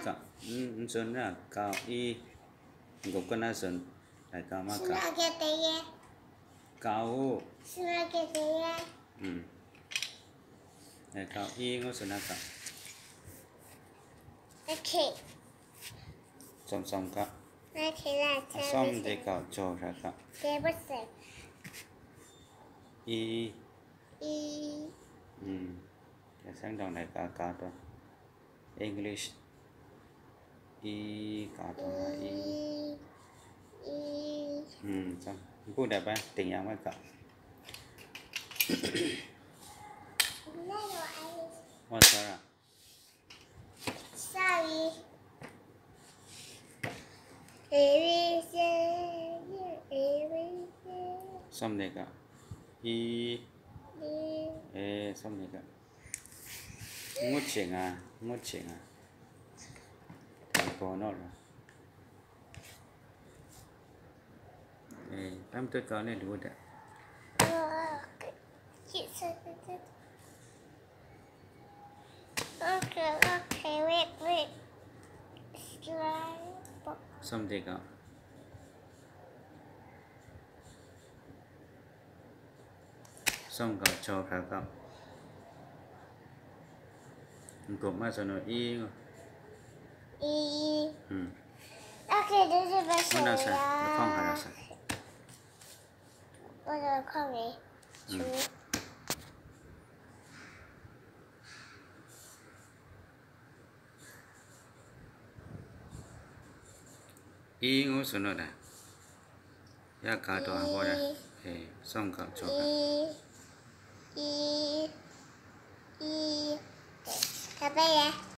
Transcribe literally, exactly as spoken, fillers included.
Ka, n, n tsun na, kau i, n-gup kaw na tsun, laika ma ka. Suna ke te ye. Kau u. Suna ke te ye. Mm. Laika i ngu tsun na ka. Okay. Tsawm tsawm ka. Okay, la, a tsawm de ka jaw hkra ka. Table set. I. I. Mm. Ya sang dang laika ka taw. English. I ka taw na i. I. I. Hmm, so, n pu dat bai, ting yang bai ka. What's that? Sorry. A B C, A B C. Something like that. I. I. Eh, something like that. Ngut hte nga, ngut hte nga. Tawn gaw naw ra. Eh, tam tut kau ne lu da. Okay, okay, wait, wait. Slime. Something like that. Sawng kau, jaw hkra kau. N-gup ma tsun u, i ngu. I. Hmm. Okay, this is the. Ngu na sa, lahkawng hkra sa. What do I call it? Hmm. I ngu tsun u da. Ya ka taw a baw da. I. Eh, sawng kau, jaw hkra. I. I. I. Ka bai ya.